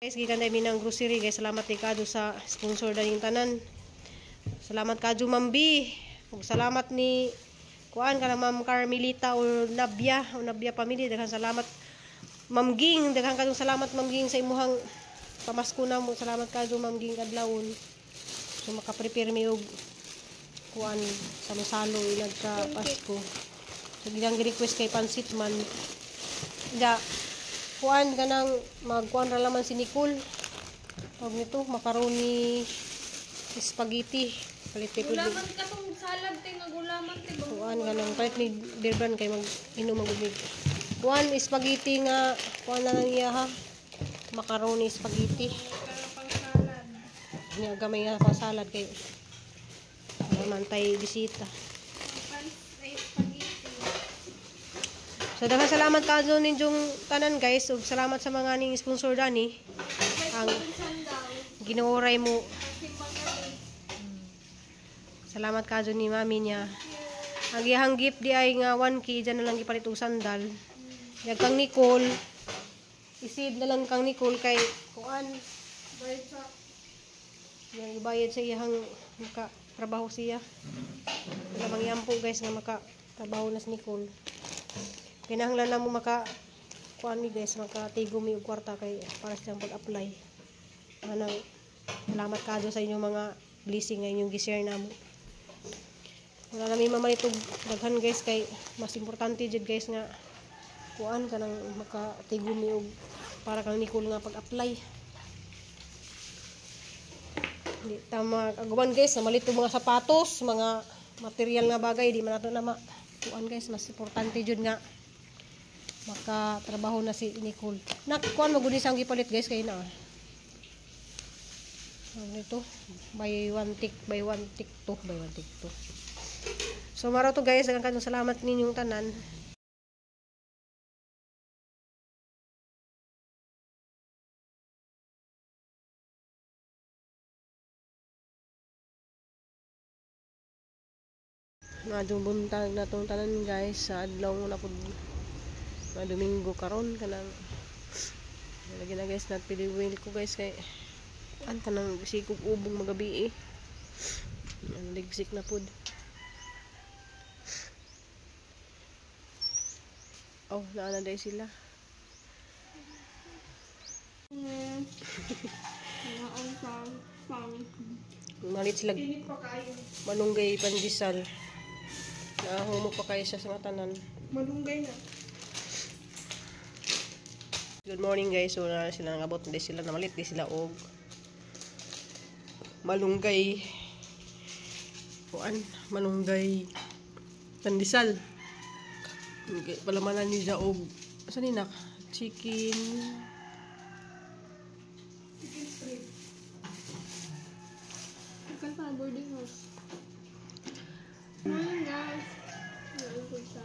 Guys, gikan mi ng grocery, guys. Salamat ni kadyo sa sponsor daning tanan. Salamat kadyo, Ma'am B. Ug salamat ni kuan kana Ma'am Carmelita o Nabia o Nabia family. Daghang salamat, Ma'am Ging. Daghang kadyo salamat, Ma'am Ging, sa imuhang pamasko na mo. Salamat kadyo, Ma'am Ging kadlawon. So maka-prepare mi og kuan salo-salo ilag ka Pasko. So gilang request kay pansit man. Da kuan kanang magkuan ra laman si Nicole. Tawag nito, macaroni spaghetti. Palit kay pud. Gulaman ka tong salad te nga gulaman te ba. Kuan kanang palit ni Birban kay mag inom mag ug. Kuan spaghetti nga kuan na lang iya ha. Macaroni spaghetti. Para pang salad. Nya gamay nga pa salad kay wala man tay bisita. Pang ay spaghetti. So daghang salamat kaadto ninyong tanan, guys, ug salamat sa mga ning sponsor dani. May Ang sandal. Ginuoray mo. Simbang gabi. Salamat kaadto ni mami niya. Ang iyahang gift di ay nga 1K dyan na lang gipalit og sandal. Yag kang Nicole. Isib na lang kang Nicole kay kuan Bayad sa yang ibayad sa iyahang maka trabaho siya. Wala mangyampo, guys, nga maka trabaho na si Nicole. Kinahanglan na mo maka kuan mi, guys, maka tigo mi og kwarta kay para siyang pag-apply. Anang salamat kadto sa inyong mga blessing nga inyong gi-share namo. Wala na mi mamalit og daghan, guys, kay mas importante jud, guys, nga kuan kanang makatigo mi og para kang Nicole nga pag-apply. Di tama agawan, guys, na malit og mga sapatos, mga material nga bagay di man nato na ma kuan, guys, mas importante jud nga makatrabaho na si Nicole. Nak kuan magud ni sang gipalit, guys, kay na. Ano nito? Buy one take, buy one take two, buy one take two. So mao ra to, guys, daghang kayong salamat ninyong tanan. Maayong buntag na tong tanan, guys, sa adlaw na pud nga Domingo karon kanang lagi na, guys, nagpiliwil ko, guys, kay an kanang sikog ubong magabi eh. Ang ligsik na pud. Oh, naa na day sila. Naon sa pang. Malit sila Init pa kayo. Malunggay pandesal. Nahumo pa kayo siya sa mga tanan. Malunggay na. Good morning, guys. So na sila nangabot, hindi sila namalit, di sila og malunggay kuan, malunggay pandesal. Okay, palamanan ni siya og asa ni nak? Chicken Chicken strip. Ikan pa boarding house. Morning, guys. Naon po sa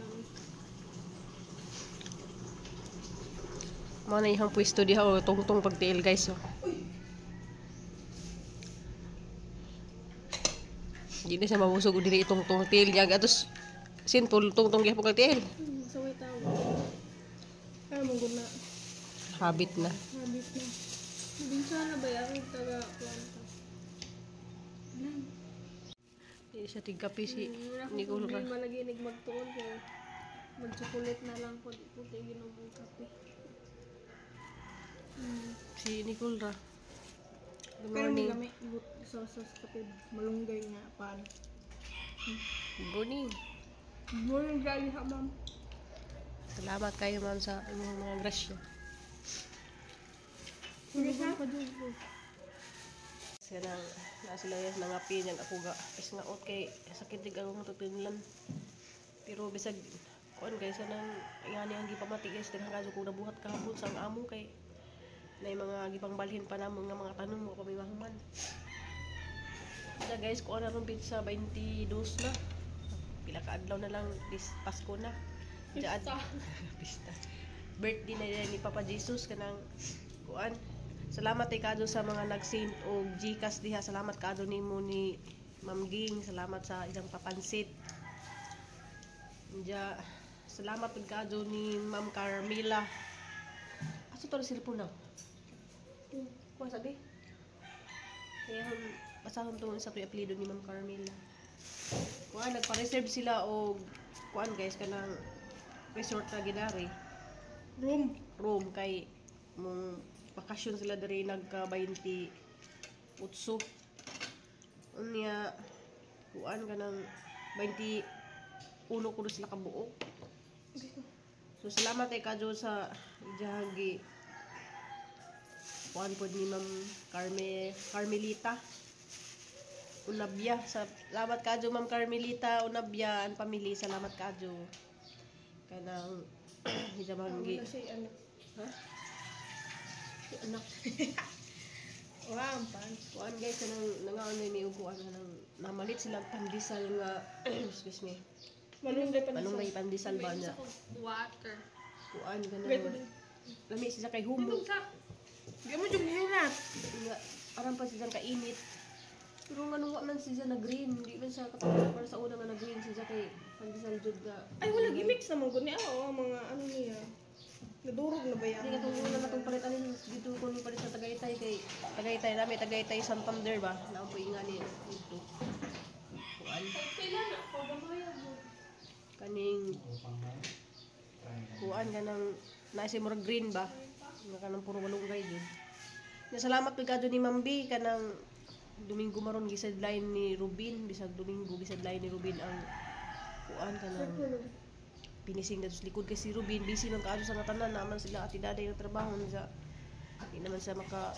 Mao na iyang pwesto diha o tungtong pagtiil, guys, oh. Di na siya mabusog og dili itungtong tiil niya atos simple tungtong gyapon kag tiil. Sa may tao. Ay, mong guna. Habit na. Habit na. Binsya na ba yan? Taga kuwan ka. Di siya tigkape si Wala akong Nicole ra. problema lagi magtuon ko. Mag-chocolate na lang ko. Di ko tigil ng kape. Si Nicole ra. Good Pero hindi morning. kami sa kape malunggay nga pan. Good morning. Morning guys, ha, ma'am. Salamat kayo, ma'am, sa inyong mga grasya. Sige Pa dyan ko. Sila na sila yes nangapi niyang ako ga is nga out kay sakit dig akong tutinlan. Pero bisag kuan, guys, anang ingani ang gipamati, guys, daghan kadyo ko nabuhat kahapon sa ang amo kay nay mga gipangbalhin pa namo nga mga tanong mo pa may mahuman. Sa, guys, kuan na rong pizza 22 na. Pila ka adlaw na lang this Pasko na. Pista. Pista. Birthday na ni Papa Jesus kanang kuan. Salamat kay kadto sa mga nag-send og GCash diha. Salamat kadto nimo ni Ma'am Ging. Salamat sa ilang papansit. Diya, salamat pud kadto ni Ma'am Carmela. Asa to ang cellphone na? Kuha sabi. Kaya hon basahon to sa to apelyido ni Ma'am Carmela. Kuan, nagpa-reserve sila og kuan guys, kanang resort na ginari. Room. Room kay mong bakasyon sila diri nagka 28. Unya kuan, kanang 21 ko sila kabuok. So salamat ay kadyo sa ijahagi kuan pod ni Ma'am Carmelita Unabya. Salamat kadyo, Ma'am Carmelita Unabya ang family. Salamat kadyo kanang ijahagi. Wala siya anak. Ha? Si anak. Wala ang pan. Kuan guys, kanang nangaon na mi og kuan, kanang namalit sila og pandesal nga, excuse me. Malunggay pa. Malunggay pandesal ba May niya. isa ko water. Kuan Gay ko kanang din. lami siya kay humo. Sa Di mo jud hilat. Nga aram pa siya kainit. Pero nga nung wa man siya na green, di man siya katulad para sa una nga na green siya kay pandesal jud nga. Ay, wala gimix naman gud niya. Oo, mga ano niya. Nadurog na ba yan? Hindi katong una na itong palit ani dito ko ni palit sa Tagaytay kay Tagaytay nami Tagaytay Santander ba. Naampoy nga ni dito. Kuan Kailan ako gamay mo. Kaning kuan kanang naa siya murag green ba nga kanang puro malunggay jud. Nya salamat pud kadto ni Ma'am B, kanang Domingo maron gisadline ni Rubin, bisag Domingo gisadline ni Rubin ang kuan, kanang pinising dito sa likod kay si Rubin busy man kaadto sa nga tanan naman sila ati daday ng trabaho niya, di naman siya maka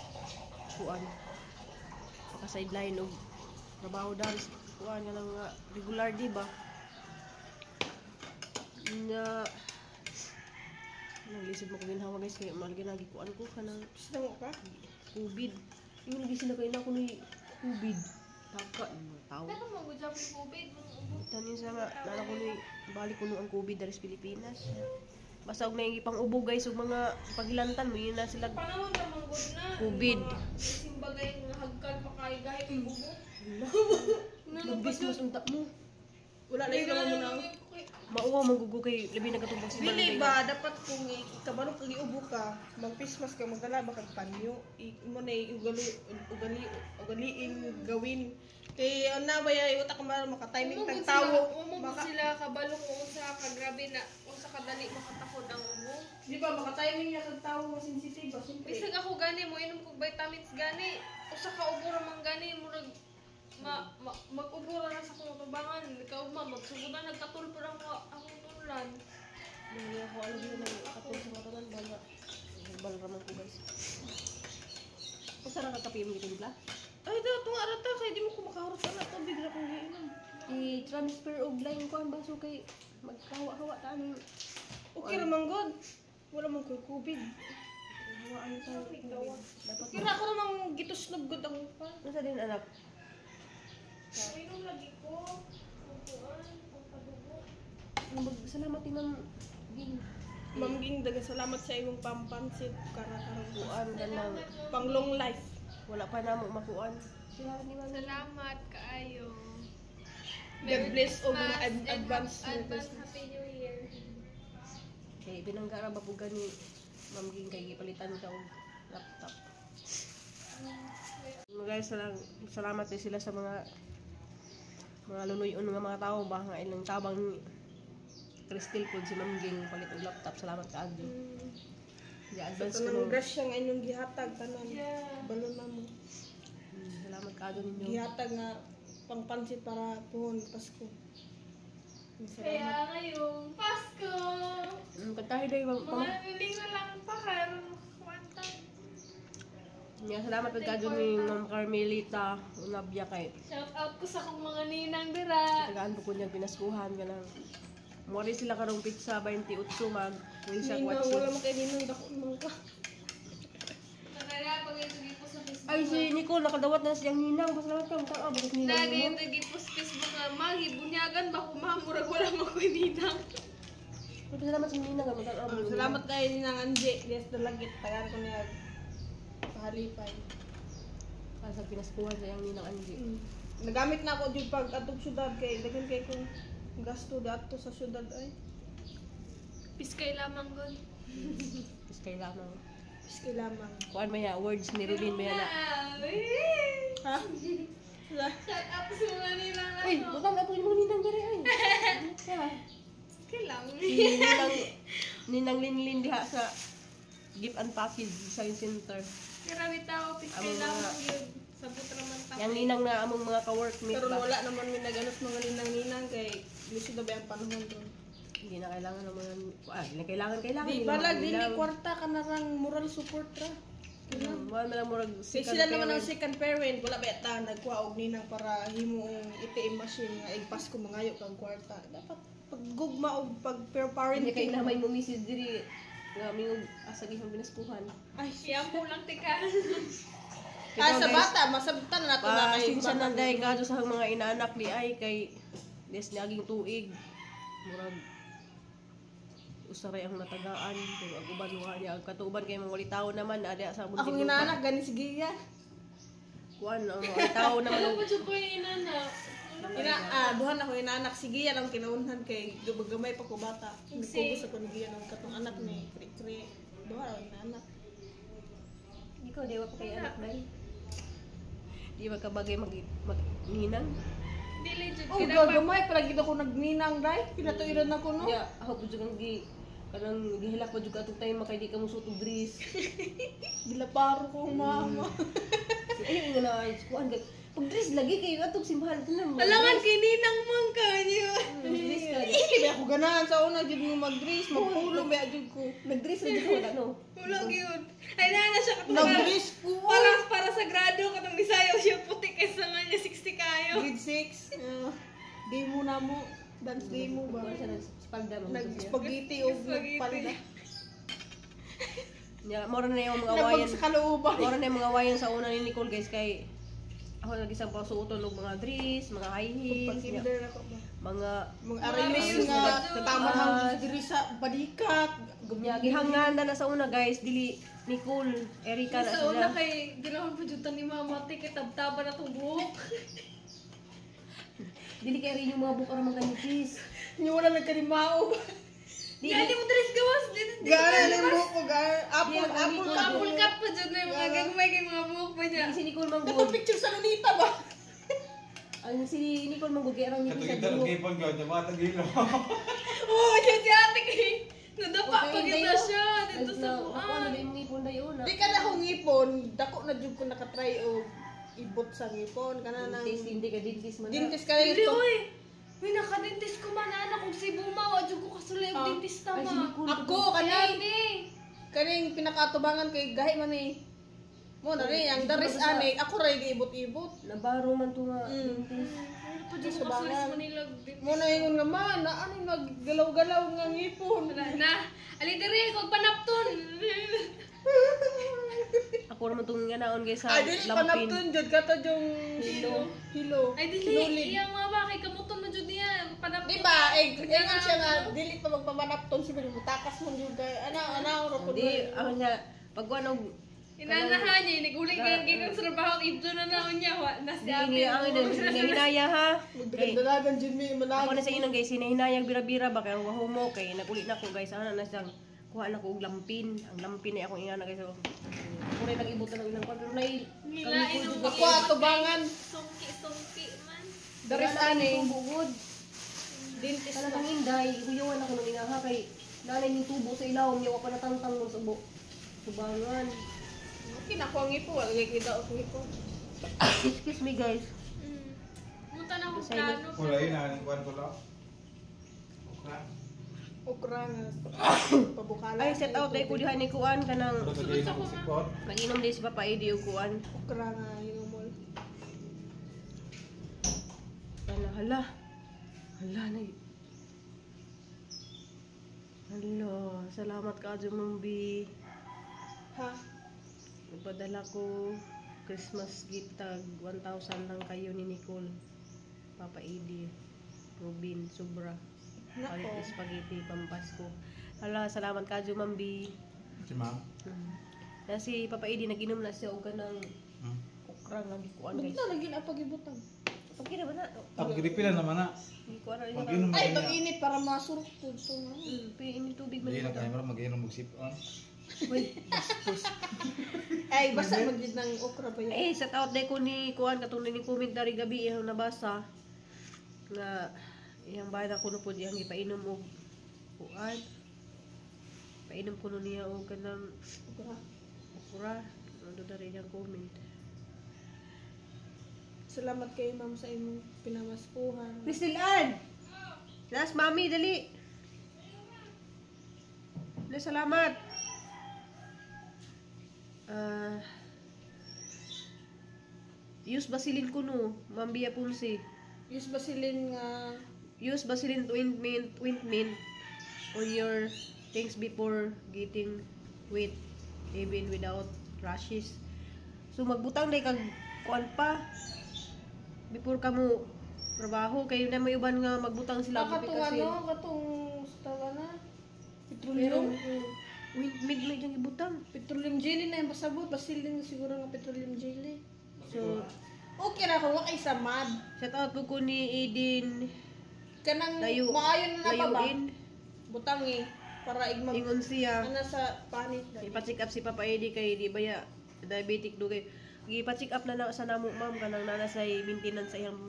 kuan, maka sideline og trabaho dahil kuan kanang nga regular, di ba? Na naglisod mo ko ginhawa guys kay mahal ginagi kuan ko kanang Gusto ka? COVID. Yung lagi sila kay na ko ni COVID taka yung mga tao. Dapat mo gud jam COVID mong ubo. Tanin sa nga nala ko ni balik ko ang COVID diri sa Pilipinas. Basta og naingi pang ubo guys ug mga pagilantan mo yun na sila. Panahon na man gud na. COVID. Simbagay nga hagkan pa kay gahi kay ubo. Magbis mo unta mo. Wala na yun naman mo na. Mauwa man gugo kay labi na katong si Dili ba dapat kung kabalo kag iubo ka, mag-Christmas ka, magdala ba kag panyo? Mo na ugali ugali ugaliin gawin. Kay na ba ya utak ka maka-timing tag tawo. Mo Maka, sila kabalo kung unsa ka grabe na unsa kadali makatakod ang ubo. Di ba maka-timing niya kag tawo sensitive ba siyempre. Bisag ako gani mo inom kog vitamins gani. Usa ka ubo ra man gani murag ma, ma mag-ubo ra na sa akong tubangan. Ikaw ma magsugod na nagkatulpo ra ako akong tunlan. Hindi ako alam yun ang katong sa mga tanan ba nga. Bal raman ko guys. Usa ra ka kape mo gitimpla? Ay daw tunga ra ta kay di mo ko makahurot ana tubig ra kong giinom. I-transfer og line ko ang baso kay magkahawa-hawa ta ani. Okay ra man god. Wala man koy COVID. Hawaan ta. Dapat Kira ako ra mang gitusnob gud ang pan. Unsa din anak? Inom lagi ko. Ubuan, pampadugo. Salamat ni Ma'am Ging. Ma'am Ging, daghang salamat sa imong pampansit kara-karang Kuan kanang pang long life. Wala pa namo makuan. Salamat ni Ma'am. Salamat kaayo. God bless og mga Christmas and advance Merry advance Christmas. Happy New Year. Kay binangga ra ba pud gani Ma'am Ging kay gipalitan ka og laptop. Mga guys, salamat din sila sa mga lunuyon nga mga tao ba nga ilang tabang ni Crystal pod si Ma'am Ging palit og laptop. Salamat kaadyo. Ya advance ko Tanang no. grasya nga inyong gihatag tanan. Yeah. Balon na mo. Salamat kaadyo ninyo. Gihatag nga pangpansit para puhon Pasko. Salamat. Kaya ngayong Pasko, Kantahi day bang mga liling na lang pa karon kwanta. Ya, salamat pud kaadyo ni Ma'am Carmelita Unabya kay Shout out ko sa akong mga ninang dira. tagaan po ko niya pinaskuhan kanang Muari sila karong pizza 28 mag will siya Ninang, wala 4. man kay ninang dako man ka. Nakaya pag ito gipo sa Facebook. Ay si Nicole nakadawat na siyang ninang. Pasalamat ka mutang ah bakit ninang Lagi mo. ito gipo sa Facebook nga magibunyagan ba ko murag wala man koy ninang. Pasalamat sa ninang ah, mutang ah. Salamat kay Ninang Anje, yes dalagit tagaan ko niya pahalipay. Para sa pinaskuhan sa iyang ninang Angie. Nagamit na ako jud pag atog syudad kay daghan kay kong gasto dato sa syudad ay. Piskay lamang gon. Tapos kailangan. Pis kay lamang. Kuan may words ni Rulin may na. Ha? Shut up sa mga nilang Uy, butang na po yung mga ninang dere ay. Kailangan. Si Ninang Ninang Linlin diha sa Gift and Package Design Center. Grabe tao, pis Among kailangan mga- yun. Sabot raman ta. Yang ninang na among mga ka-workmate Karon ba. wala naman mi naganos mga ninang-ninang kay lisod na ba ang panahon ron. Hindi na kailangan ng mga hindi na kailangan kailangan. Di Hindi na balag mga dili ninang. kwarta kanarang moral support ra. Wala man lang murag Kay second sila naman ang parent. second parent, wala ba ta nagkuha og ninang para himuong ATM machine nga ig Pasko mangayo kag kwarta. Dapat paggugma og pag Hindi kay parenting. na may mumisid diri nga mingog asa gihang binaskuhan. Ay, Iyampo lang tika. ah, sa bata masabtan na nato na kay Pasensya na bata. dahil kadto sa mga inaanak ni ay kay des niaging tuig. Murag usaray ang natagaan pero ang uban wa niya ang katuban kay mga wali tao naman na diha sa Akong inaanak gani si Gia. Kuan ang mga tao naman Ano pa ko yung inana? Ina duhan ako inaanak si Gia lang kinaunhan kay gamay pa ko bata. Nagkubos ako ni Gia nang katong anak ni Kri Kri. Duha ako inaanak. Ikaw di ba pa kay anak dai? Di ba ka bagay mag, mag ninang? Dili jud Oh, kinapak. gagamay pala gid ako nagninang dai. Pinatuiran ako no. Ya, ako po jud ang gi kanang gihilak pa jud ka atong time makay di ka musuot og dress. Gilaparo ko ang mama. Ay, nga na kuan kay pag dress lagi kayo atong simbahan ito na. Alangan kay ninang man ka niyo. Dress ka. Hindi ako ganahan sa una jud mo mag-dress, magpulong ba jud ko. Nag-dress ra jud ko wala no. Wala gyud. Ay na na siya katong Nag-dress ko. Para sa grado katong nisayaw siya puti kaysa nga niya 60 kayo. Grade 6. Demo na mo. Dance demo ba? Kuan siya nagspalda man siya. Nag-spaghetti o Spaghetti. nagpalda. Ya, mora na yung mga awayan. Nabag sa kalooban. Mora na yung mga awayan sa una ni Nicole guys kay ako lagi sa pasuoton og mga dress, mga high heels, ya, Pag-kinder ako ba? mga Mga arayos arayos nga nga. tama hang diri sa balikat. nya gihangan na sa una guys dili Nicole, Erika na Sa una sila. kay ginahon pa jud ta ni mama te kay tabtaba na tong buhok. Dili kay rin yung mga buka ra man kanipis. Hindi wala nagkalimao. Di Gani mo dress gawas dito. Gana na yung buhok ko. Gana. Apple, Di, apple, Nicole. apple. Apple cut pa jud na yung mga gagmay kay mga buhok pa niya. Di si Nicole Katong manggod. picture sa Lunita ba? Ang si Nicole manggod kay arang nipis sa Katong buhok. gipon ko, mga tagilo. Oo, siya si ate kay nadapa Okay, pa gid dayo. na siya dito sa Ako ano buwan. ba yung ngipon dayo na? Di ka na akong ngipon. Dako na jud ko nakatry og ibot sa ngipon. Kana nang Dentist, hindi ka dentist man na. dentist ka Dili ito. oy. Uy, nakadentist ko man anak kog Cebu ma, wa jud ko kasulay og Ah. dentista Ay, si ma. Nicole. Ako kaning Hindi. kaning pinakaatubangan kay gahi man eh. Mo na rin ang daris ani ako ra giibot-ibot. Nabaro man to nga dentist. Wala pa jud ko kasulay sa Manila og dentist. Mo na ingon nga man, na ano naggalaw-galaw nga ngipon. Wala na. Ali diri kog panapton. Ako naman tong nganaon guys sa Ay dili lampin. panapton jud kato yung Hilo. Hilo. Ay dili, Hinulid. iyang mama kay kamuton man jud niya panapton. Di ba? Eh, ingon siya nga dili pa magpamanapton si mutakas mo jud kay ana ana ro ko. Hindi, ako niya, pag kuwan og Inanahan niya, naguli kay gikan sa trabaho, ibdo na naon niya, wa na si ate. hindi ang hinahinaya ha. Kay, Magdagandalagan jud mi ako manag. na sa inang guys, hinahinayang bira-bira ba kay wahumo kay naguli na ko guys, ana na siyang kuha na ko og lampin. Ang lampin ay akong ingana guys. Ako rin nag-ibot na ng ilang kwan pero nay Ngilain ang Ako atubangan Sungki-sungki man. daris ani bugod. dentist Kana kang inday, huyawan ako ng inaha kay nanay ning tubo sa ilawom niya wa pa natangtang mo sa ubo. Subangan. Okay na ako ang ngipon, wala kay kita ako ngipon. Excuse me guys. Munta na akong Silent. plano. Wala yun, ang kuwan ko lang. Okra. Okra nga pabukala. Ay, set out dai ko diha ni kuan kanang Pero tagilo ko sikot. nag-inom din si Papa Eddie og kuan. Okra nga hinumol. Ano, hala. Hala na. Hala, salamat ka adyo mong bi. Ha? Nagpadala ko Christmas gift tag 1,000 lang kayo ni Nicole. Papa Eddie, Robin, Sobra. Palit Nako. spaghetti pampasko. Hala, salamat ka adyo ma'am bi. Si ma'am. Na si Papa Eddie nag-inom na siya og kanang okra nga gikuan Ba't guys. na lagi na pagibutang? Okay na ba na? Ako giripila naman na. Gikuan na Mag-inom Ay, na itong init para masurok to. Ito nga. Piinin tubig man. Hindi na kayo mag-inom mag-sip on. Uy, bastos. Ay, basa man gid ng okra ba yan? Eh, shout out day ko ni kuan katong ni comment dari gabi iyang nabasa nga iyang bana kuno pud iyang gipainom og kuan. Painom kuno niya og kanang Okra. okra. Ano dari iyang comment. Salamat kay ma'am sa imong pinamaskuhan. Crystal Ann! Nas, mami, dali! Dali, salamat! Use Vaseline ko no, Ma'am Bia Ponce. Use Vaseline nga Use Vaseline ointment on your things before getting wet, even without rashes. So magbutang day kag kuan pa before ka mo trabaho kay na may uban nga magbutang sila Ah, katong kasi ano, katong tawa na. Petroleum. Ointment lang yung ibutang. Petroleum jelly na yung pasabot. Vaseline siguro nga petroleum jelly. So Okay ra ko wa kay samad. shout out po ko ni Eden Kanang Layo, maayo na na pa ba? Layuin. Butang eh para igmag Ingon siya. ana sa panit dali. Ipa-check up si Papa Eddie kay di ba ya diabetic dugay. Gipa-check up na na sa namo ma'am kanang nana say maintenance sa iyang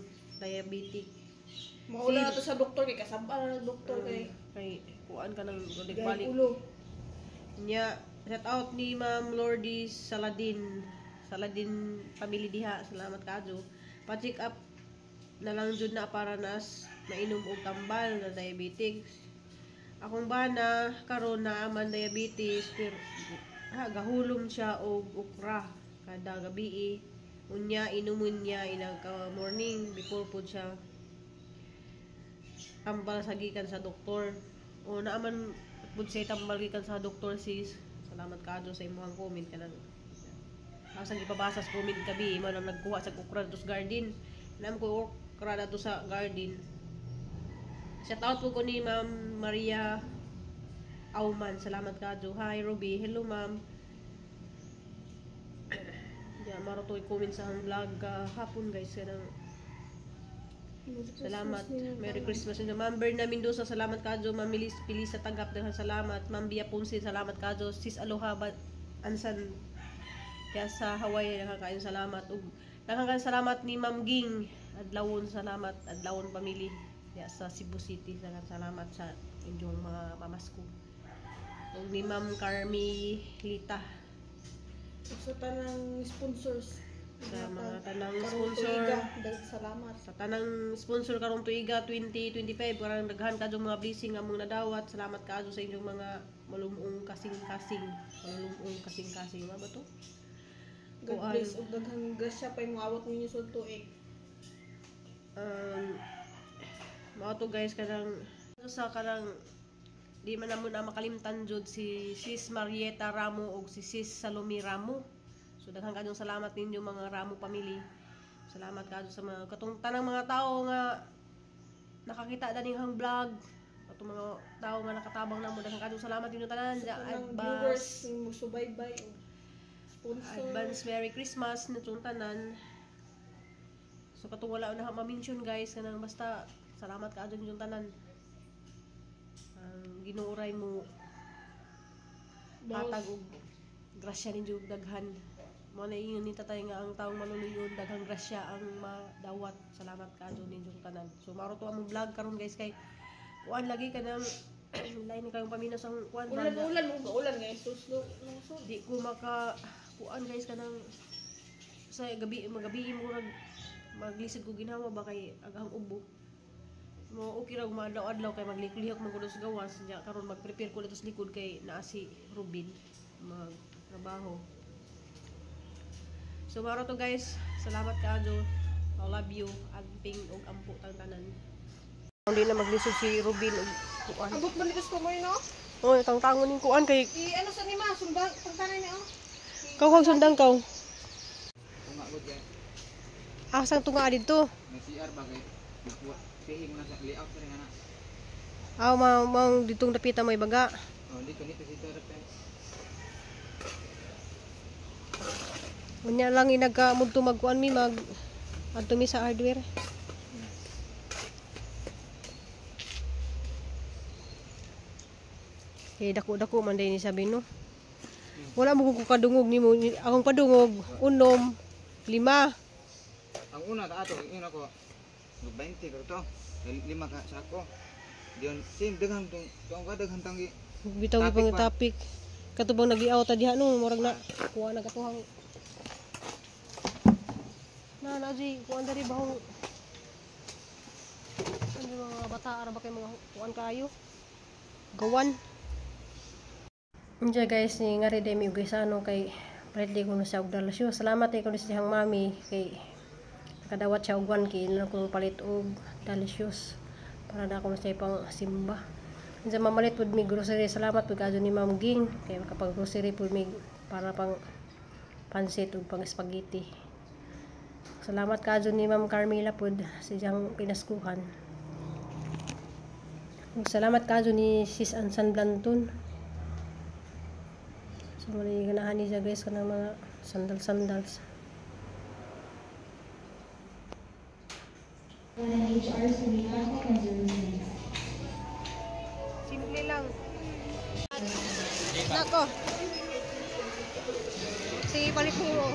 diabetic. Maula na to sa doktor kay kasaba na ng doktor kay Kay kuan ka nang gay balik. ulo. Nya, shout out ni Ma'am Lourdes Saladin. Saladin family diha. Salamat kajo. Pa-check up na lang jud na para nas mainom og tambal na diabetic. Akong bana karon na man diabetes pero ha, gahulom siya og okra kada gabi. Unya inumon niya inagka morning before pud siya tambal sa gikan sa doktor. O naaman pud siya tambal gikan sa doktor sis. Salamat kaadto sa imong comment kanang Asang gipabasa sa comment gabi mo nang nagkuha sa okra dito sa garden. Nam ko okra dito sa garden. Shout out po ko ni Ma'am Maria Auman. Salamat kaadto. Hi Ruby. Hello ma'am. Ya, maro to i-comment sa ang vlog hapon guys kanang salamat. Merry Christmas inyo. Ma'am Berna Mendoza, salamat kajo. Ma'am Melis Pilisa Tagap, daghan salamat. Ma'am Bia Ponce, salamat kajo. Sis Aloha ba Ansan kaya sa Hawaii nakakain salamat. Ug nakakain salamat ni Ma'am Ging Adlawon, salamat Adlawon family. Ya sa Cebu City, daghang salamat sa inyong mga pamasko. Ug ni Ma'am Carmelita Sa tanang sponsors. sa mga tanang Karong sponsor. tuiga, daghang salamat. Sa tanang sponsor karong tuiga 2025 parang daghan kadyo mga blessing among nadawat. Salamat kaadyo sa inyong mga malumong kasing-kasing. Malumong kasing-kasing ba to? God Kuan. bless ug daghang grasya pa imong awat ninyo sa tuig. Mao to guys kanang sa kanang di man namo na makalimtan jud si Sis Marieta Ramo ug si Sis Salome Ramo. So daghan kadyong salamat ninyo mga Ramo family. Salamat kaadyo sa mga katong tanang mga tao nga nakakita daning hang vlog. Katong mga tao nga nakatabang namo, daghan kadyong salamat ninyo tanan. Sa tanang viewers Advance musubaybay ug sponsor. Advance Merry Christmas nitong tanan. So katong wala na ma-mention guys kanang basta salamat kaadyo ninyong tanan. Ang Ginoo mo Boss. hatag og grasya ninyo og daghan. Mao na ingon ni tatay nga ang taong maluluyon daghang grasya ang madawat. Salamat kaadyo ninyong tanan. So maro to among vlog karon guys kay kuan lagi kanang lain kayong paminaw sa kuan ba Ulan nga- ulan mo ulan guys suslo lungsod. di ko maka kuan guys kanang sa gabi magabi mo nag maglisod ko ginawa ba kay aghang ubo mo okay ra adlaw-adlaw kay maglihok man ko sa gawas nya karon mag-prepare ko dito sa likod kay naa si Ruben magtrabaho. So maro to guys, salamat kaadyo. I love you. Agping og ampo tang tanan. Hindi na maglisod si Ruben og kuan. Abot man dito sa mo no? Oy, tangtangon ning kuan kay I ano sa ni ma sundang pagtanay ni oh. kaw kag sundang kaw. Tunga ko dyan. Asang tunga didto? May CR ba kay? Nakuha. Pihing na sa layout na rin na. Aw, ma maong ditong dapita may baga. Oh, dito dito dito dito. Unya lang inagka mudto magkuan mi mag adto mi sa hardware. Eh dako-dako man day ni sabi no. Wala mo ko kadungog nimo. Akong padungog unom, lima. Ang una ta ato, ingon ako 20 pero to. Lima ka sako. Diyon sin daghan tong tong ka daghan tang Bitaw Topic pang pa. topic. Katubang nagiaw ta diha no, murag na kuha na katuhang. Na na di kuan diri bahong. Ano mga bata ara ba kay mga kuan kaayo? Gawan. Unja guys, ni ngari day mi ugay sa ano kay palit ko na siya og dalasyo. Salamat kay kuno sa siyang mami kay nakadawat siya og 1K na kong palit og delicious para na ako na siya pang simba. Unsa mamalit pud mi grocery. Salamat pud kaadto ni Ma'am Ging kay makapag grocery pud mi para pang pansit ug pang spaghetti. Salamat kaadto ni Ma'am Carmela pud sa iyang pinaskuhan. Ug salamat kaadto ni Sis Ansan Blanton. So mali ganahan ni siya guys kanang mga sandal-sandals. Simple lang. Nako. Sige, palit mo.